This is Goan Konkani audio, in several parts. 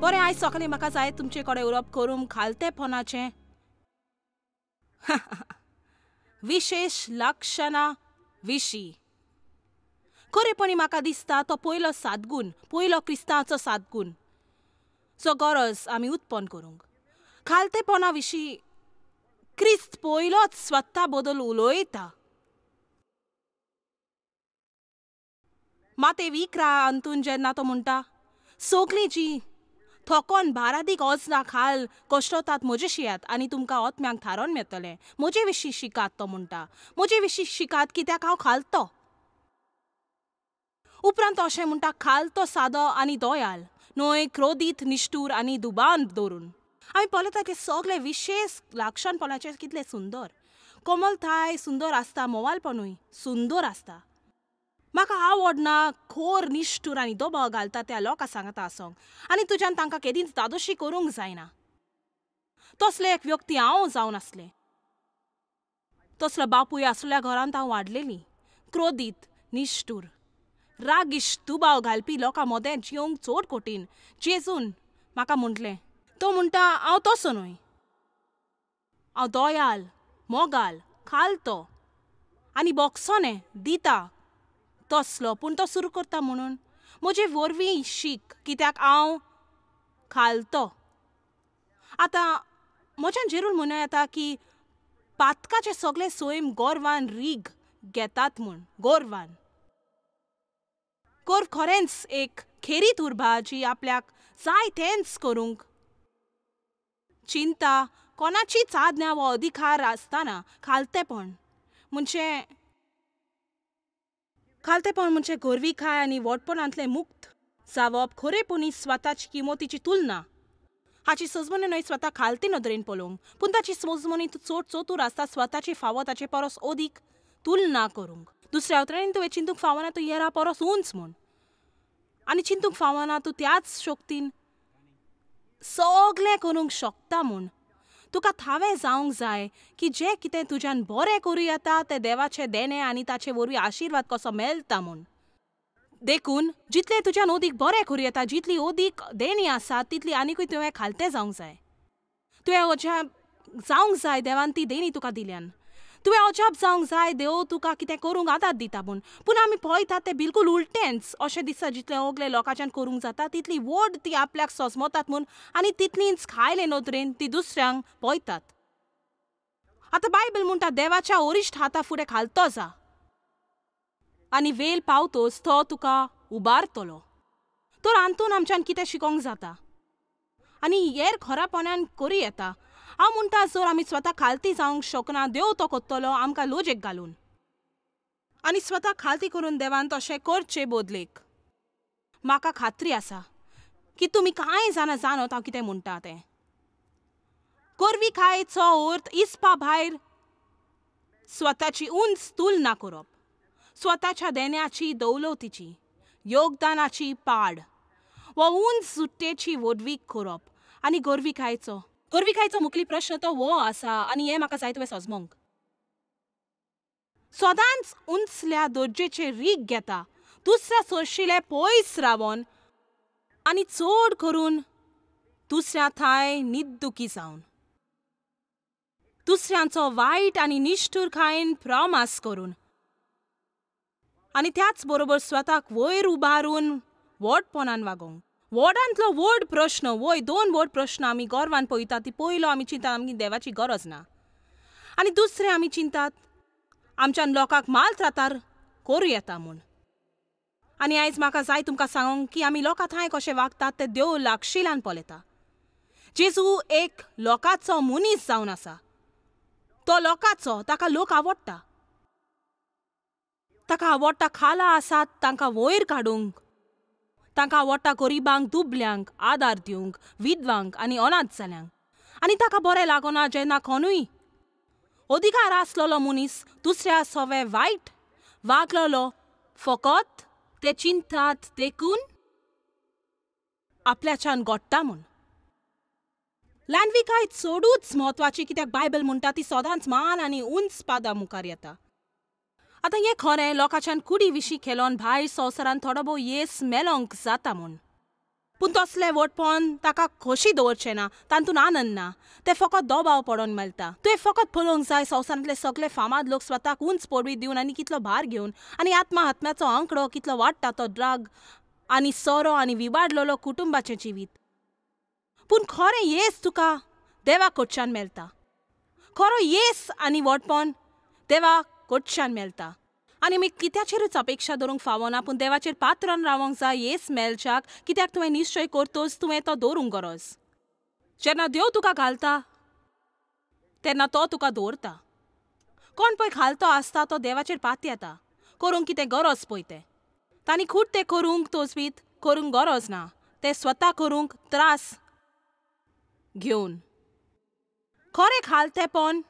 बरें, आयज सकाळीं म्हाका जाय तुमचे कडेन उलोवप करूंक खालतेपणाचें विशेश लक्षणां विशीं. खरेपणी म्हाका दिसता तो पयलो सादगूण, पयलो क्रिस्तांवाचो सादगूण जो गरज आमी उत्पन्न करूंक. खालतेपणा विशीं क्रिस्त पयलोच स्वता बदल उलयता. मातेव 11 अंतून जेन्ना तो म्हणटा, सगळीं जी थकोन भारादीक वजना खाल कश्टतात म्हजे शियात आनी तुमकां आत्म्यांक थारोवन मेळटलें. म्हजे विशीं शिकात, तो म्हणटा, म्हजे विशीं शिकात कित्याक हांव खालतो. उपरांत अशें म्हणटा, खालतो सादो आनी दयाल न्हय, क्रोधीत निश्ठूर आनी दुबान दवरून. आमी पळयता ते सगळे विशेश लक्षणपणाचें कितलें सुंदर, कोमलताय सुंदर आसता, मोवालपणूय सुंदर आसता. म्हाका आवडना खोर निश्ठूर आनी दबाव घालता त्या लोकां सांगता आसोंक, आनी तुज्यान तांकां केदींच दादोशी करूंक जायना. तसले एक व्यक्ती हांव जावन आसलें. तसलो बापूय आसल्या घरांत हांव वाडलेली. क्रोधीत निश्ठूर रागिश्ट दुबाव घालपी लोकां मदें जिवंक चड कठीण. जेजून म्हाका म्हटलें, तो म्हणटा हांव तसो न्हय, हांव दयाल मोगाल खालतो आनी बोगसोने दिता तसलो. पूण तो सुरू करता म्हणून म्हजे वरवीं शीक कित्याक हांव खालतो. आतां म्हज्यान जेरूल म्हणूं येता की पातकाचे सगळे सैम गोरवान रीग घेतात म्हूण. गोरवान गोर्व खरेंच एक खेरीत उर्बा जी आपल्याक जाय तेंच करूंक चिंता कोणाचीच आज्ञा वा अधिकार आसतना खालतेपण म्हणजे खालतेपण म्हणजे गोरविकाय आनी व्हडपणांतलें मुक्त जावप. खरेपणी स्वताची किमतीची तुलना हाची सजमणी न्हय स्वता खालती नदरेन पळोवंक, पूण ताची सजमणी तूं चड चतूर आसता स्वताची फावो ताचे परस अदीक तुलना करूंक. दुसऱ्या उतरांनी तुवें चिंतूंक फावना तूं हेरा परस उंच म्हूण, आनी चिंतूंक फावना तूं त्याच शक्तीन सगळें करूंक शकता म्हूण. तुका थावें जावंक जाय की जें कितें तुज्यान बरें करूं येता तें देवाचें देणें आनी ताचे वरवीं आशिर्वाद कसो मेळटा म्हूण. देखून जितलें तुज्यान अदीक बरें करूं येता, जितली अदीक देणी आसा तितली आनीकूय तुवें खालतें जावंक जाय. तुवें अजाप जावंक जाय देवान ती देणी तुका दिल्यान. तुवें अजाप जावंक जाय देव तुका कितें करूंक आदार दिता म्हूण. पूण आमी पळयतात तें बिलकूल उलटेंच. अशें दिसता जितलें ओगले लोकांच्यान करूंक जाता तितली व्हड ती आपल्याक सजमतात म्हूण, आनी तितलींच खायले नदरेन ती दुसऱ्यांक पळयतात. आतां बायबल म्हणटा देवाच्या वरिश्ठ हाता फुडें खालतो जा आनी वेल पावतोच तो तुका उबारतलो. तर हातून आमच्यान कितें शिकोंक जाता आनी हेर खरापणान करूं येता. हांव म्हणटा जर आमी स्वता खालती जावंक शकना देव तो करतलो आमकां लोजेक घालून, आनी स्वता खालती करून देवान तशें करचे बदलेक. म्हाका खात्री आसा की तुमी कांय जाणां जाणत हांव कितें म्हणटा तें. गोरविकायेचो अर्थ इस्पा भायर स्वताची उंच तुलना करप, स्वताच्या देण्याची दौलतीची योगदानाची पाड वा उंच सुट्टेची व्हडवीक करप. आनी गोरविकायेचो गोरविकायेचो मुखेली प्रश्न तो हो आसा, आनी हें म्हाका जाय तुवें सजमोंक. सदांच उंचल्या दर्जेचे रीग घेता, दुसऱ्या सोरशिले पयस रावन आनी चड करून दुसऱ्या थांय निद्दुकी जावन दुसऱ्यांचो वायट आनी निश्ठूरकायेन प्रमास करून आनी त्याच बरोबर स्वताक वयर उबारून व्हडपणान वागोवंक. व्हडांतलो व्हड प्रश्न, वय दोन व्हड प्रश्न आमी गर्वान पळयतात. ती पयलो आमी चिंतात आमकां देवाची गरज ना, आनी दुसरें आमी चिंतात आमच्यान लोकांक माल त्रातार करूं येता म्हूण. आनी आयज म्हाका जाय तुमकां सांगूंक की आमी लोकां थांय कशें वागतात तें देव लागशिल्यान पळयता. जेजू एक लोकांचो मनीस जावन आसा. तो लोकांचो, ताका लोक आवडटा, ताका आवडटा खाला आसात तांकां वयर काडूंक, तांकां आवडटा गरिबांक दुबल्यांक आदार दिवंक, विधवांक आनी अनाथ जाल्यांक. आनी ताका बरें लागना जेन्ना कोणूय अधिकार आसलेलो मनीस दुसऱ्या सवे वायट वागलेलो फकत ते चिंतात देखून आपल्याच्यान घडटा म्हूण. ल्हानविकाय चडूच म्हत्वाची कित्याक बायबल म्हणटा ती सदांच मान आनी उंच पादां मुखार येता. आतां हें खरें लोकांच्यान कुडी विशीं खेळोन भायर संवसारान थोडो भोव येस मेलोंक जाता म्हूण, पूण तसलें व्हडपण ताका खोशी दवरचें ना, तातूंत आनंद ना, तें फकत दबाव पडोन मेळटा. तुवें फकत पळोवंक जाय संवसारांतले सगळे फामाद लोक स्वताक उंच पदवी दिवन आनी कितलो भार घेवन आनी आत्महत्याचो आंकडो कितलो वाडटा तो ड्रग आनी सोरो आनी विवाडलेलो कुटुंबाचें जिवीत. पूण खरें येस तुका देवा कडच्यान मेळटा. खरो येस आनी व्हडपण देवा कडच्यान मेळटा. आनी आमी कित्याचेरूच अपेक्षा दवरूंक फावना, पूण देवाचेर पात्रान रावंक जाय येस मेळच्याक, कित्याक तुवें निश्चय करतोच तुवें तो दवरूंक गरज. जेन्ना देव तुका घालता तेन्ना तो तुका दवरता. कोण पळय घालतो आसता तो देवाचेर पात येता, करूंक कितें गरज पळय तें. तांणी खूब तें करूंक तोजवीत करूंक गरज ना, तें स्वता करूंक त्रास घेवन. खरें खालतेपण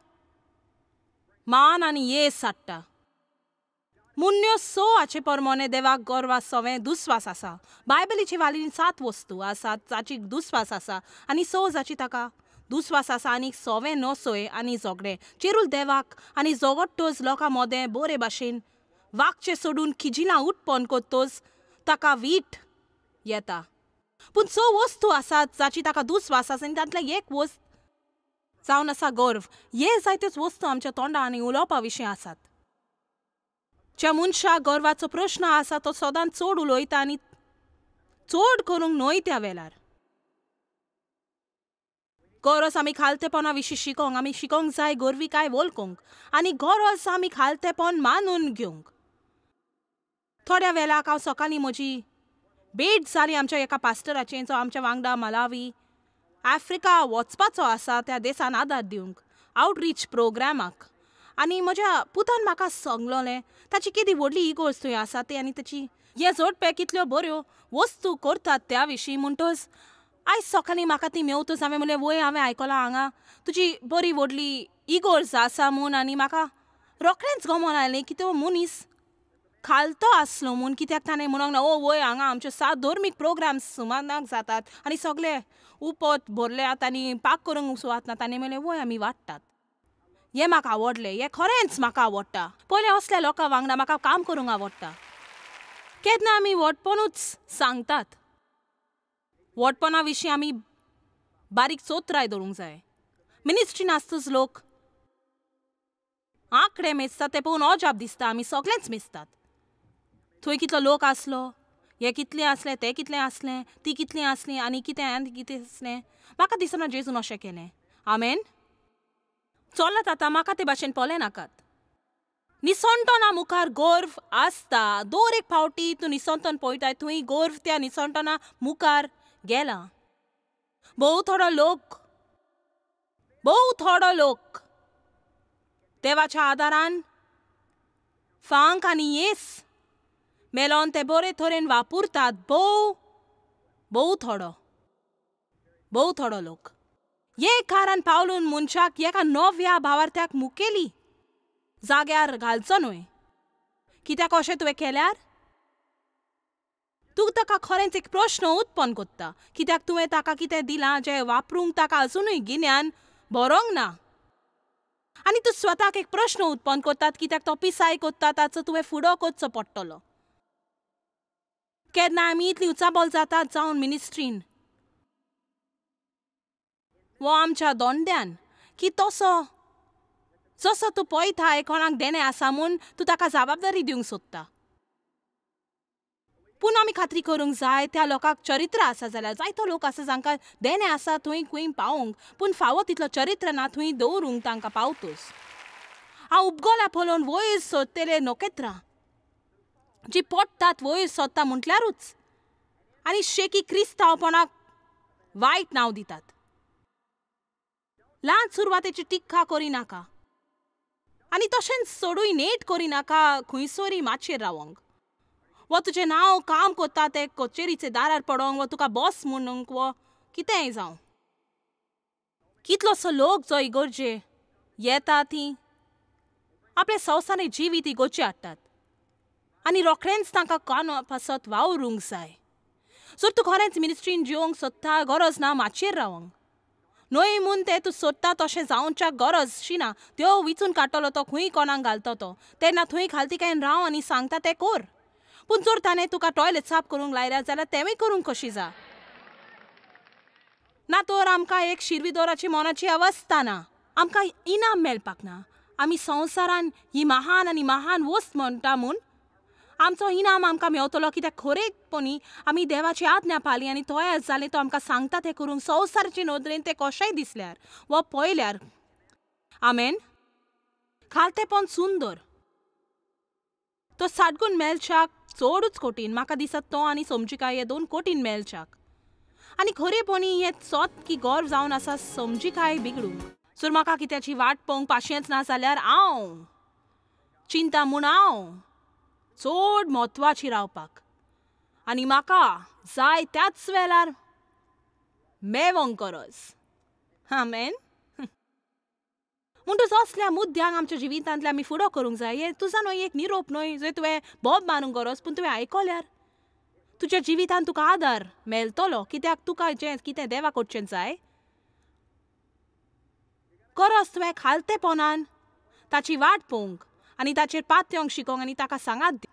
मान आनी येस हाडटा. मुन्न्यो सो हाचे परमोने देवाक गर्वा सवें दुस्वास आसा. बायबलीचे वालीन 7 वस्तू आसात जाची दुस्वास आसा आनी 6 जाची ताका दुस्वास आसा, आनी सवें नसोय आनी झगडें. चेरूल देवाक आनी झगडटोच लोकां मोदें बरे भाशेन वागचें सोडून खिजिलां उत्पन्न करतोच ताका वीट येता. पूण 6 वस्तू आसात जाची ताका दुस्वास आसा आनी तांतलें एक वस्त जावन आसा गर्व. हे जायत्योच वस्तू आमच्या तोंडा आनी उलोवपा विशीं आसात. ज्या मनशाक गर्वाचो प्रश्न आसा तो सदांच चड उलयता आनी चड करूंक न्हय त्या वेळार. गरज आमी खालतेपणा विशीं शिकोंक, आमी शिकोंक जाय गर्विकाय वळखूंक आनी गरज आमी खालतेपण मानून घेवंक. थोड्या वेळाक हांव सकाळीं म्हजी भेट जाली आमच्या एका पास्टराचे, जो आमच्या वांगडा मलावी आफ्रिका वचपाचो आसा त्या देसान आदार दिवंक आवटरीच प्रोग्रामाक. आनी म्हज्या पुतान म्हाका सांगलोलें ताची केदी व्हडली इगोर्ज थंय आसा ती आनी ताची हे जोडपें कितल्यो बऱ्यो वस्तू करतात त्या विशीं. म्हणटच आयज सकाळीं म्हाका ती मेवतच हांवें म्हणलें वय हांवें आयकलां हांगा तुजी बरी व्हडली इगोर्ज आसा म्हूण, आनी म्हाका रोखडेंच गमोन आयलें की तो मनीस खालतो आसलो म्हूण, कित्याक ताणें म्हणूंक ना ओ वय हांगा आमच्यो 7 धर्मीक प्रोग्राम्स सुमानाक जातात आनी सगळे उपत भरल्यात आनी पाक करूंक सुवात ना. ताणें म्हणलें वय आमी वाडटात. हें म्हाका आवडलें, हें खरेंच म्हाका आवडटा. पयलें असल्या लोकां वांगडा म्हाका काम करूंक आवडटा. केन्ना आमी व्हडपणूच सांगतात. व्हडपणा विशीं आमी बारीक चोत्राय दवरूंक जाय. मिनिस्ट्रीन आसतच लोक आंकडे मेजतात ते पळोवन अजाप दिसता. आमी सगळेंच मेजतात. थंय कितलो लोक आसलो, हें कितलें आसलें, तें कितलें आसलें, ती कितलीं आसलीं आनी कितें आनी कितें आसलें. म्हाका दिसना जेजून अशें केलें. आमेन. चलत आतां म्हाका ते भाशेन पळय नाकात. निसणटना मुखार गर्व आसता. दर एक फावटी तूं निसणटन पळयताय थंय गर्व त्या निसणटना मुखार गेला. भोव थोडो लोक, भोव थोडो लोक देवाच्या आदारान फांक आनी येस मेलोन ते बरे तरेन वापरतात. भोव भोव थोडो, भोव थोडो लोक. हे कारण पावलून मनशाक एका नव्या भावार्थ्याक मुखेली जाग्यार घालचो न्हय. कित्याक अशें तुवें केल्यार तूं ताका खरेंच एक प्रश्न उत्पन्न करता, कित्याक तुवें ताका कितें दिलां जें वापरूंक ताका अजुनूय गिन्यान बरोंक ना. आनी तूं स्वताक एक प्रश्न उत्पन्न करतात कित्याक तो पिसाय करता ताचो तुवें फुडो करचो पडटलो. केन्ना आमी इतली उचाबल जातात जावन मिनिस्ट्रीन वो आमच्या दोंड्यान की तसो जसो तूं पळयताय कोणाक देणें आसा म्हूण तूं ताका जबाबदारी दिवंक सोदता. पूण आमी खात्री करूंक जाय त्या लोकांक चरित्र आसा जाल्यार जायतो लोक आसा जांकां देणें आसा थंय खंय पावोवंक, पूण फावो तितलो चरित्र ना थंय दवरूंक तांकां पावतोच. हांव उपगोल्या पळोवन वयर सोदतले नखेत्रां जी पडटात वयर सोदता म्हटल्यारूच आनी शेकी क्रिस्तांवपणाक वायट नांव दितात. ल्हान सुरवातेची टिक्का करिनाका आनी तशेंच सोडूय नेट करिनाका खंयसरी माचयेर रावोंक वो तुजें नांव काम करता तें कचेरीचे दारार पडोंक वो तुका बॉस म्हणूंक वो कितेंय जावं. कितलोसो लोक जो इगर्जे येता ती आपले संवसारीक जिवीत इगर्जे हाडटात आनी रोखडेंच तांकां कान पासत वावरूंक जाय. जर तूं खरेंच मिनिस्ट्रीन जिवंक सोदता गरज ना माचयेर रावंक न्हय म्हूण तें तूं सोदता तशें जावच्याक गरज शी ना. देव विचून काडटलो तो खंय कोणाक घालता तो तेन्ना थंय खालतिकायेन राव आनी सांगता तें कर. पूण जर ताणें तुका टॉयलेट साफ करूंक लायल्या जाल्यार तेंवूय करूंक कशी जा. ना तर आमकां एक शिरवीदोराची मनाची अवस्था ना, आमकां इनाम मेळपाक ना. आमी संवसारान ही महान आनी महान वस्त म्हणटा म्हूण आमचो इनाम आमकां मेवतलो, कित्याक खरेपणी आमी देवाची आज्ञा पाळी आनी तयार जालें तो आमकां सांगता तें करूंक. संवसाराचे नदरेन तें कशेंय दिसल्यार वा पळयल्यार. आमेन. खालतेपण सुंदर, तो साटगून मेळच्याक चडूच कठीण. म्हाका दिसत तो आनी समजिकाय हे दोन कठीण मेळच्याक. आनी खरेपणी हें सोत की गर्व जावन आसा समजिकाय बिगडूंक. सर म्हाका कित्याची वाट पळोवंक पाशेंच ना जाल्यार हांव चिंता म्हूण हांव चड म्हत्वाची रावपाक आनी म्हाका जाय त्याच वेळार मेवोंक गरज. आमेन. म्हणटच असल्या मुद्द्यांक आमच्या जिवितांतल्या आमी फुडो करूंक जाय. हें तुजा न्हय एक निरोप न्हय जंय तुवें बोब मारूंक गरज, पूण तुवें आयकल्यार तुज्या जिवितांत तुका आदार मेळटलो, कित्याक तुका जें कितें देवा कडचें जाय गरज तुवें खालतेपणान ताची वाट पळोवंक आनी ताचेर पातयेवंक शिकोवंक आनी ताका सांगात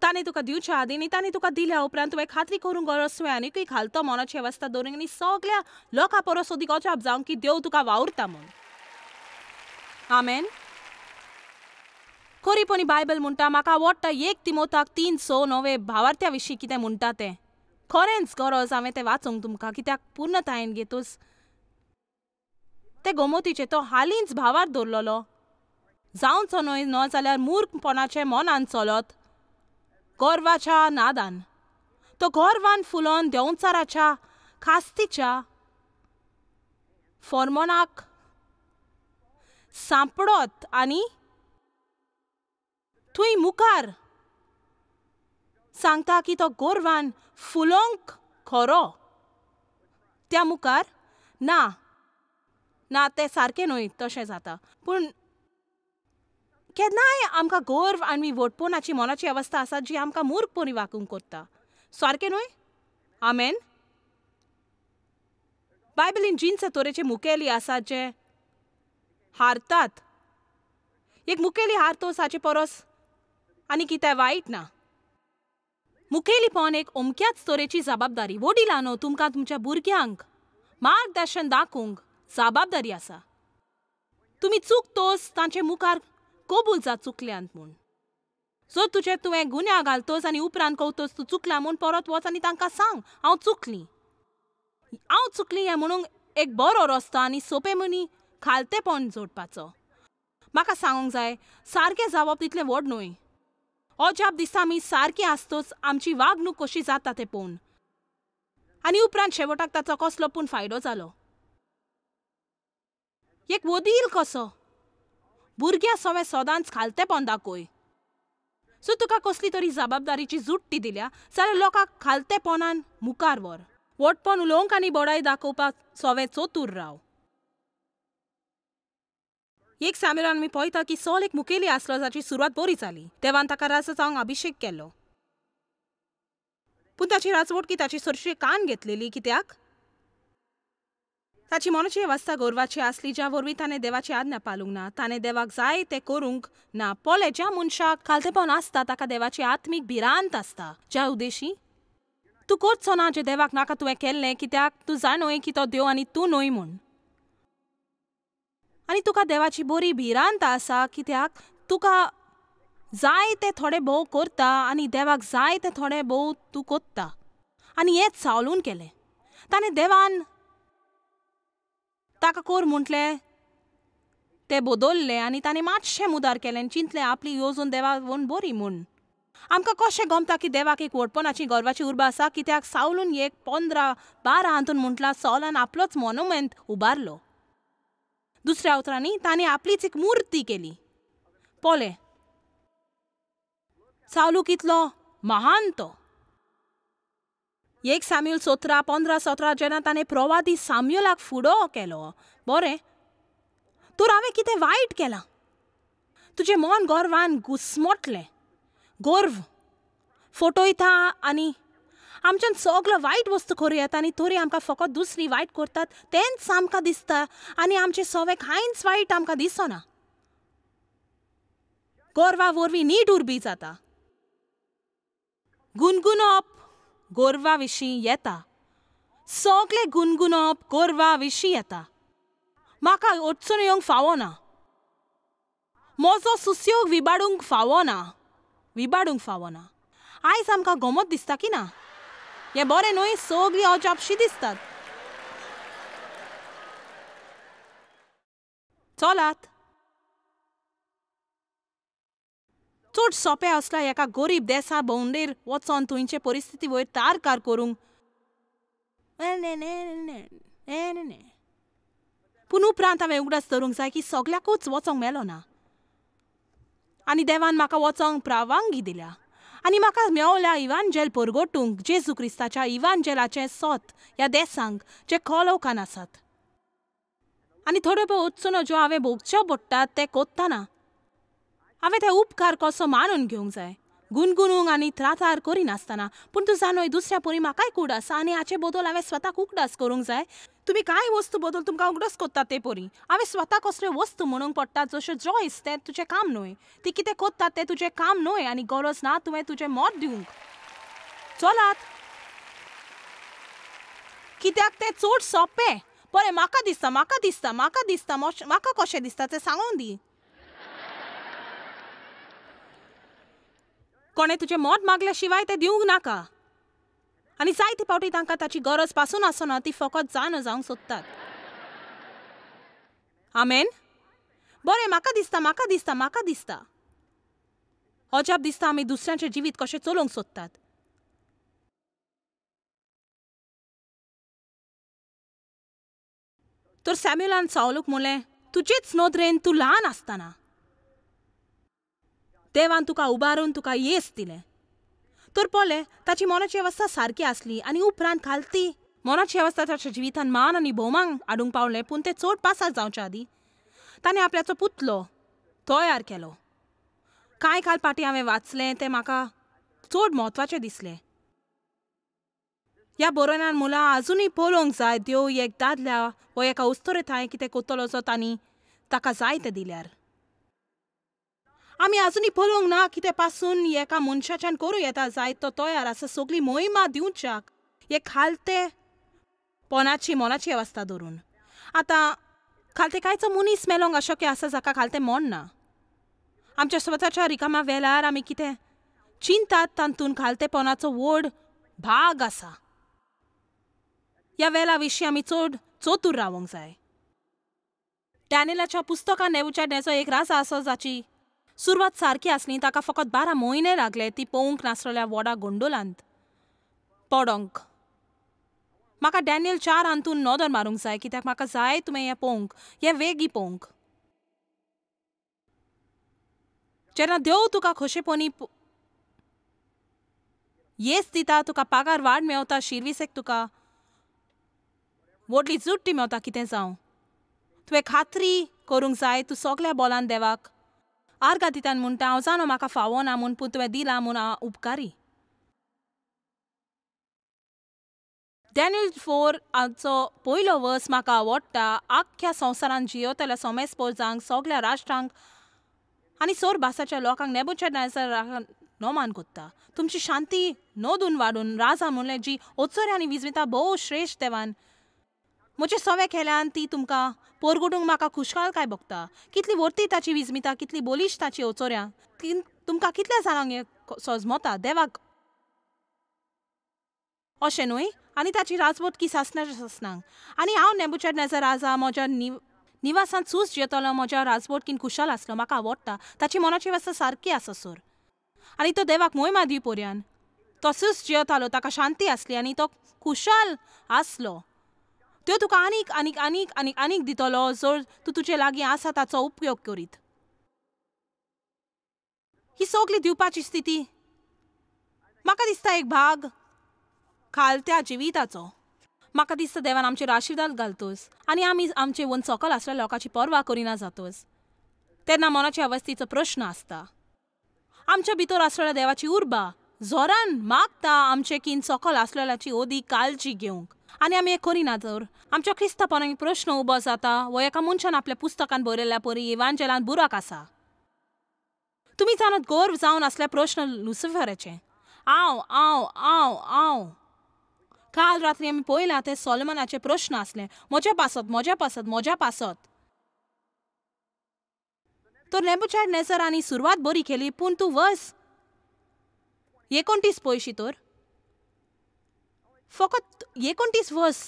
ताणें तुका दिवच्या आदीं आनी ताणें तुका दिल्या उपरांत तुवें खात्री करूंक गरज तुवें आनीकूय खालतो मनाची अवस्था दवरूंक आनी सगळ्या लोकां परस अदीक अजाप जावंक की देव तुका वावुरता म्हूण. आमेन. खरीपणी बायबल म्हणटा, म्हाका आवडटा 1 तिमोताक 3:6 भावार्थ्या विशीं कितें म्हणटा तें. खरेंच गरज हांवें तें वाचूंक तुमकां, कित्याक पूर्णतायेन घेतूच ते गोमतीचें तो हालींच भावार दवरलेलो जावचो न्हय न जाल्यार मूर्खपणाचें मनान चलत गर्वाच्या नादान तो गर्वान फुलोन देंवचाराच्या खास्तीच्या फॉर्मोनाक सांपडत आनी थंय मुखार सांगता की तो गोरवान फुलोंक खरो त्या मुखार ना ना तें सारकें न्हय तशें जाता. पूण केन्नाय आमकां गर्व आनी वटपोणाची मनाची अवस्था आसा जी आमकां मूर्खपणी वागूंक करता. सारकें न्हय? आमेन. बायबलीन जिन्स तरेचे मुखेली आसात जे हारतात. एक मुखेली हारतोस हाचे परस आनी कितें वायट ना. मुखेलीपण एक अमक्याच तरेची जबाबदारी. वडिलांनो, तुमकां तुमच्या भुरग्यांक मार्गदर्शन दाखोवंक जबाबदारी आसा. तुमी चुकतोस तांचे मुखार कबूल जा चुकल्यांत म्हूण. जर तुजे तुवें गुन्यांव घालतोस आनी उपरांत कवतोस तूं चुकला म्हूण, परत वच आनी तांकां सांग हांव चुकली, हांव चुकली हें म्हणूंक एक बरो रस्तो आनी सोंपे मनी खालतेपण जोडपाचो. म्हाका सांगूंक जाय, सारकें जावप तितलें व्हड न्हय. अजाप दिसता आमी सारकें आसतोच आमची वागणूक कशी जाता तें पळोवन आनी उपरांत शेवटाक ताचो कसलो पूण फायदो जालो. एक वडील कसो भुरग्यां सवें सदांच खालतेपण दाखय. सो तुका कसली तरी जबाबदारीची जुट्टी दिल्या जाल्यार लोकांक खालतेपणान मुखार व्हर. व्हडपण उलोवंक आनी बडाय दाखोवपाक सवें चतूर राव. 1 सामुएलान आमी पळयता की सॉल एक मुखेली आसलो जाची सुरवात बरी जाली. देवान ताका राजा जावंक अभिशेक केलो, पूण ताची राजवटकी ताची सरशी कान घेतलेली, कित्याक ताची मनाची अवस्था गर्वाची आसली ज्या वरवीं ताणें देवाची आज्ञा पालूंक ना. ताणें देवाक जाय तें करूंक ना. पळय, ज्या मनशाक खालतेपण आसता ताका देवाची आत्मीक भिरांत आसता, ज्या उद्देशी तूं करचो ना जें देवाक नाका तुवें केल्लें, कित्याक तूं जाणय की तो देव आनी तूं न्हय म्हूण. आनी तुका देवाची बरी भिरांत आसा, कित्याक तुका जाय तें थोडें भोव करता आनी देवाक जाय तें थोडें भोव तूं कोत्ता. आनी हेंच सावलून केलें. ताणें देवान ताका कोर म्हटलें तें बदललें आनी ताणें मातशें मुदार केलें आनी चिंतलें आपली येवजण देवा वोन बरी म्हूण. आमकां कशें गमता की देवाक एक व्हडपणाची गर्वाची उर्बा आसा, कित्याक सावलून 1:15-12 हातून म्हटलां सॉलान आपलोच मोनुमेंत उबारलो. दुसऱ्या उतरांनी ताणें आपलीच एक मुर्ती केली. पळय सावलू कितलो महान तो. 1 सामुएल 17:15-17 जेन्ना ताणें प्रवादी सामुएलाक फुडो केलो, बरें तर हांवें कितें वायट केलां, तुजें मन गर्वान घुस्मटलें. गर्व फटयता आनी आमच्यान सगळो वायट वस्तू करूं येता आनी तरी आमकां फकत दुसरी वायट करतात तेंच आमकां दिसता आनी आमचें सवें कांयच वायट आमकां दिसना. गर्वा वरवीं नीट उर्बी जाता. गुणगुणप गोरवा विशीं येता. सगळे गुणगुणप गोरवा विशीं येता. म्हाका अडचण येवंक फावना, म्हजो सुस्योग विबाडूंक फावना, विबाडूंक फावना. आयज आमकां गमत दिसता की ना? हें बरें न्हय? सगळीं अजापशी दिसतात. चलात, चड सोंपें आसला एका गरीब देसा भोंवडेर वचोन थंयचे परिस्थिती वयर तारकार करूंक. पूण उपरांत हांवें उगडास धरूंक जाय की सगळ्याकूच वचोंक मेलो ना आनी देवान म्हाका वचोंक प्रावांगी दिल्या आनी म्हाका मेवल्या इवांजेल परगटूंक, जेजू क्रिस्ताच्या इवांजेलाचें सोत ह्या देसांक जे खोलोवकान आसात. आनी थोड्यो भोव अडचणो ज्यो हांवें भोगच्यो पडटात ते कोत्ताना हांवें ते उपकार कसो मानून घेवंक जाय, गुणगुणूंक आनी त्रातार करिनासतना. पूण तूं जाणय दुसऱ्या परी म्हाकाय कूड आसा आनी हाचे बदल हांवें स्वताक उगडास करूंक जाय. तुमी कांय वस्तू बदल तुमकां उगडास कोत्ता ते परी हांवें स्वता कसल्यो वस्तू म्हणूंक पडटा, जश्यो जॉयस तें तुजें काम न्हय, ती कितें कोत्ता तें तुजें काम न्हय आनी गरज ना तुवें तुजें मत दिवंक. चलात, कित्याक तें चड सोंपें. बरें, म्हाका दिसता, म्हाका दिसता, म्हाका दिसता, म्हाका कशें दिसता तें सांगून दी. कोणें तुजें मत मागल्या शिवाय तें दिवंक नाका. आनी जायते फावटी तांकां ताची गरज पासून आसना, ती फकत जाणा जावंक सोदतात. आमेन. बरें, म्हाका दिसता, म्हाका दिसता, म्हाका दिसता. अजाप दिसता आमी दुसऱ्यांचें जिवीत कशें चलोवंक सोदतात. तर सॅम्युलान सावलूक म्हणलें, तुजेच नदरेन तूं ल्हान आसतना देवान तुका उबारून तुका येस दिलें. तर पळय ताची मनाची अवस्था सारकी आसली आनी उपरांत खालती मनाची अवस्था ताच्या जिवितान मान आनी भोवमान हाडूंक पावलें. पूण तें चड पासार जावच्या आदीं ताणें आपल्याचो पुतलो तयार केलो. कांय काल फाटीं हांवें वाचलें तें म्हाका चड म्हत्वाचें दिसलें. ह्या बरोवण्यान मुलां आजुनूय पळोवंक जाय देव एक दादल्या वो एका उस्तोरे थांय कितें कोत्तलो जो तांणी ताका जाय तें दिल्यार. आमी आजुनूय पळोवंक ना कितें पासून एका मनशाच्यान करूं येता जायत तो तयार आसा सगळी मोहिमा दिवच्याक एक खालते पोनाची मनाची अवस्था धरून. आतां खालते कांयचो मनीस मेलोंक अशक्य आसा जाका खालते मन ना. आमच्या स्वताच्या रिकामा वेळार आमी कितें चिंतात तातूंत खालतेपणाचो व्हड भाग आसा. ह्या वेळा विशीं आमी चड चतूर रावंक जाय. डॅनियलाच्या पुस्तकान नेबुकदनेझर एक राजा आसा जाची सुरवात सारकी आसली. ताका फकत 12 म्हयने लागले ती पळोवंक नासलेल्या व्हडा गोंडोलांत पडोंक. म्हाका डॅनियल 4 हातून नदर मारूंक जाय कित्याक म्हाका जाय तुवें हें पळोवंक, हें वेगीं पळोवंक. जेन्ना देव तुका खोशेपणी येस दिता, तुका पागार वाड मेवता, शिरविसेक तुका व्हडली जुट्टी मेवता, कितें जावं तुवें खात्री करूंक जाय तूं सगल्या बोलान देवाक आर्गां दिता म्हणटा हांव जाणो म्हाका फावना म्हूण, पूण तुवें दिलां म्हूण हांव उपकारी. डॅनियल 4 हाचो पयलो वर्स म्हाका आवडटा. आख्ख्या संवसारांत जियेतल्या समेस्त पोरजांक, सगल्या राष्ट्रांक आनी सोर भासाच्या लोकांक नेबुकदनेझर नोमान कोत्ता. तुमची शांती नोदून वाडून राजा म्हणलें जी ओचोरे आनी विजमिता भोव श्रेश्ठ देवान म्हजे सवे केल्यान ती तुमकां पोरगुटूंक म्हाका खुशालकाय भोगता. कितली वर्ती ताची विजमिता, कितली बोलीश ताची ओचोऱ्या, तुमकां कितल्या जाणांक हें सोजमता देवाक अशें न्हय? आनी ताची राजवटकी सासणाच्या सासणांक. आनी हांव नेबुकदनेझर राजा म्हज्या निवासांत सूस जियेतलो, म्हज्या राजवटकीन खुशाल आसलो. म्हाका आवडटा ताची मनाची वेवस्था सारकी आसा सर. आनी तो देवाक मोहिमा दी पोरयान तो सूस जियेतालो, ताका शांती आसली आनी तो खुशाल आसलो. त्यो तुका आनीक आनीक आनीक आनीक आनीक दितलो जर तूं तुजे लागीं आसा ताचो उपयोग करीत. ही सगली दिवपाची स्थिती म्हाका दिसता एक भाग खालत्या जिविताचो. म्हाका दिसता देवान आमचेर आशिर्वाद घालतोस आनी आमी आमचे वन सकल आसल्या लोकांची पर्वा करिना जातोस तेन्ना मनाचे अवस्थेचो प्रश्न आसता. आमच्या भितर आसलेल्या देवाची उर्बा जोरान मागता आमचे कीन सकल आसलेल्याची ओदी काळजी घेवंक आनी आमी हें करिना तर आमच्या क्रिस्तापणाक प्रश्न उबो जाता वो एका मनशान आपल्या पुस्तकान बरयल्ल्या परी इवांजेलान बुराक आसा. तुमी जाणात गर्व जावन आसल्या प्रश्न लुसिफराचें. हांव हांव हांव हांव काल रात्री आमी पळयलां तें सोलोमनाचे प्रश्न आसले, म्हज्या पासत, म्हज्या पासत, म्हज्या पासत. तर नेबुकदनेझरांनी सुरवात बरी केली, पूण तूं वस 29 पयशी तर फकत 29 वर्स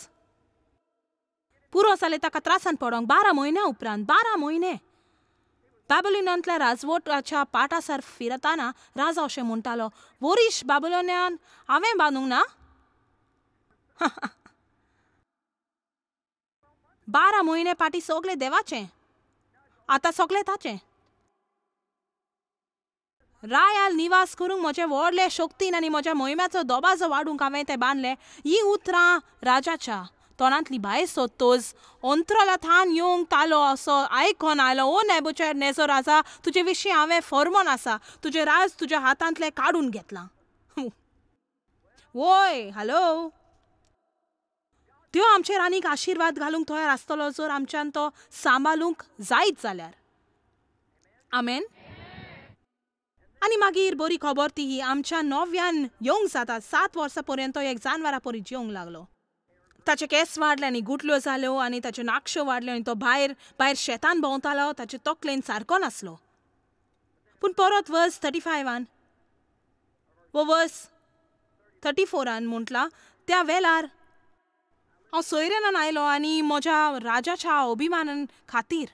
पुरो जालें ताका त्रासान पडोंक. 12 म्हयन्या उपरांत, 12 म्हयने बाबुलोनांतल्या राजवटाच्या पाटासार फिरतना राजा अशें म्हणटालो, वरीश बाबुलोनान हांवें बांदूंक ना. 12 म्हयने फाटीं सगळें देवाचें, आतां सगळें ताचें. रायाल निवास करूंक म्हजे व्हडले शक्तीन आनी म्हज्या मोहिम्याचो दबाजो वाडूंक हांवें तें बांदलें. ही उतरां राजाच्या तोंडांतली भायर सोदतोच अंतराला थान येवंक तालो असो आयकोन आयलो, ओ नेबुकदनेझर राजा, तुजे विशीं हांवें फर्मान आसा, तुजें राज तुज्या हातांतलें काडून घेतलां. वोय हॅलो, त्यो आमचेर आनीक आशिर्वाद घालूंक तयार आसतलो जर आमच्यान तो सांबाळूंक जायत जाल्यार. आमेन. आनी मागीर बरी खबर ती ही, आमच्या नव्यान येवंक जाता 7 वर्सां पर्यंत तो एक जानवरा परी जिवंक लागलो. ताचे केंस वाडले आनी गुटल्यो जाल्यो आनी ताच्यो नाकश्यो वाडल्यो आनी तो भायर भायर शेतान भोंवतालो. ताचे तकलेन सारको नासलो. पूण परत वर्स 35 वो वर्स 34 म्हटलां, त्या वेळार हांव सोयऱ्यान आयलो आनी म्हज्या राजाच्या अभिमानान खातीर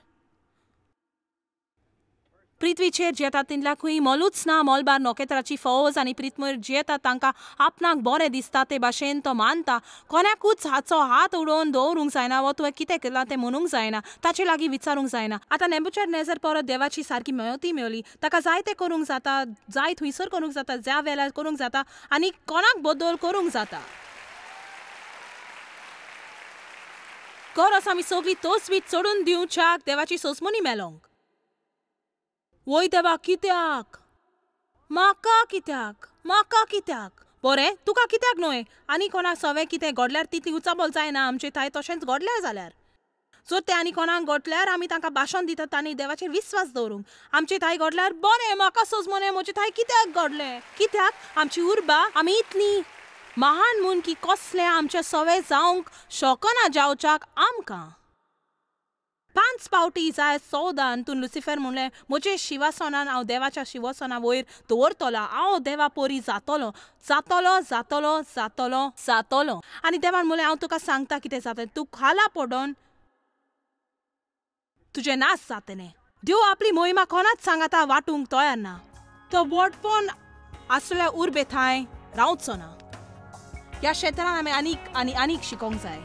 पृथ्वीचेर जियेतात तितल्या खंय मोलूच ना. मोलबार नखेत्राची फौज आनी पृथ्वीर जियेतात तांकां आपणाक बरें दिसता ते भाशेन तो मानता. कोणाकूच हाचो हात उडोवन दवरूंक जायना वो तुवें कितें केलां तें म्हणूंक जायना, ताचे लागीं विचारूंक जायना. आतां नेबुकदनेझर परत देवाची सारकी मेळती मेवली. ताका जाय तें करूंक जाता, जाय थंयसर करूंक जाता, ज्या वेळार करूंक जाता आनी कोणाक बदल करूंक जाता. गरज आमी सगळी तोच चडून दिवच्याक देवाची सोसमणी मेलोंक. वय देवा, कित्याक म्हाका, कित्याक म्हाका, कित्याक? बरें तुका कित्याक न्हय? आनी कोणाक सवें कितें घडल्यार तितली उचाबल जायना आमचे थांय तशेंच घडल्यार जाल्यार. जर तें आनी कोणाक घडल्यार आमी तांकां भाशण दितात आनी देवाचेर विस्वास दवरूंक. आमचे थांय घडल्यार बरें म्हाका सोजमोने म्हजे थांय कित्याक घडलें? कित्याक आमची उर्बा आमी इतली महान म्हूण की कसलें आमचें सवें जावंक शकना जावच्याक आमकां. 5 पावटी जाय 14 तूं लुसिफर म्हणलें, म्हजे शिवासनान हांव देवाच्या शिवासना वयर दवरतलो, हांव देवा परी जातलो, जातलो, जातलो, जातलो, जातलो. आनी देवान म्हणलें, हांव तुका सांगता कितें जातलें, तूं खाला पडोन तुजें नाश जातलें. देव आपली मोहिमा कोणाच सांगाता वांटूंक तयार ना. तो व्हडपण आसल्या उर्बे थांय रावचो ना. ह्या क्षेत्रान आमी आनीक आनी आनीक शिकोंक जाय.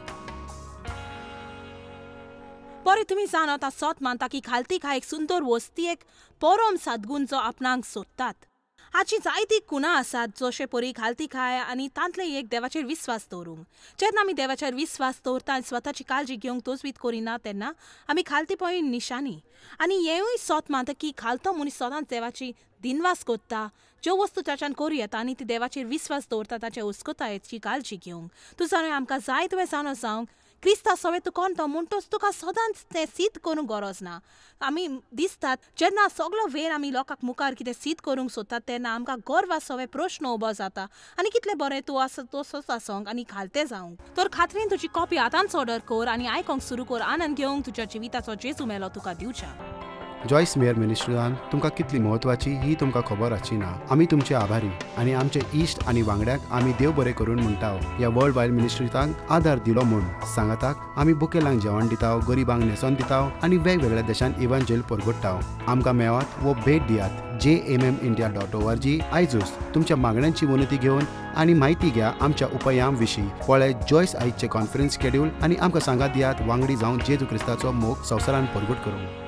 बरें तुमी जाणा सत मानता की खालती खाय एक सुंदर वस्ती, एक परम सद्गुण जो आपणाक सोदतात. हाची जायती कुणां आसात जशे परी खालती खाय आनी तांतले एक देवाचेर विस्वास दवरूंक. जेन्ना आमी देवाचेर विस्वास दवरता आनी स्वताची काळजी घेवंक तोजवीत करिना तेन्ना आमी खालती पळय निशानी. आनी हेंवूय सत मानता की खालतो मनीस सदांच देवाची दिनवास करता, ज्यो वस्तू ताच्यान करूं येता आनी ती देवाचेर विस्वास दवरता ताचे उस्कतायेची काळजी घेवंक. तूं जाणा आमकां जाय तुवें जाणो जावंक क्रिस्ता सवें तूं कोण तो म्हणटोच तुका सदांच तें सीद करूंक गरज ना. आमी दिसतात जेन्ना सगलो वेळ आमी लोकांक मुखार कितें सीद करूंक सोदतात तेन्ना आमकां गर्वा सवें प्रश्न उबो जाता आनी कितलें बरें तूं आसा तसोच आसोंक आनी खालतें जावंक. तर खात्रीन तुजी कॉपी आतांच ऑर्डर कर आनी आयकोंक सुरू कर, आनंद घेवंक तुज्या जिविताचो जेजू मेलो तुका दिवच्या. जॉयस मेयर मिनिस्ट्रीन तुमकां कितली म्हत्वाची ही तुमकां खबर आसची ना. आमी तुमचे आभारी आनी आमचे इश्ट आनी वांगड्यांक आमी देव बरें करून म्हणटा. ह्या वर्ल्ड वायड मिनिस्ट्रींक आदार दिलो म्हूण सांगाताक आमी बुकेलांक जेवण दिता, गरिबांक न्हेसोन दिता आनी वेगवेगळ्या देशांत इव्हांजेल परगट्टा. आमकां मेळात वो भेट दियात jmmindia.org. आयजूच तुमच्या मागण्यांची विनंती घेवन आनी म्हायती घ्या आमच्या उपायां विशीं. पळय जॉयस आयजचें कॉन्फरन्स शेड्यूल आनी आमकां सांगात दियात वांगडी जावन जेजू क्रिस्ताचो मोग संवसारान परगट करूंक.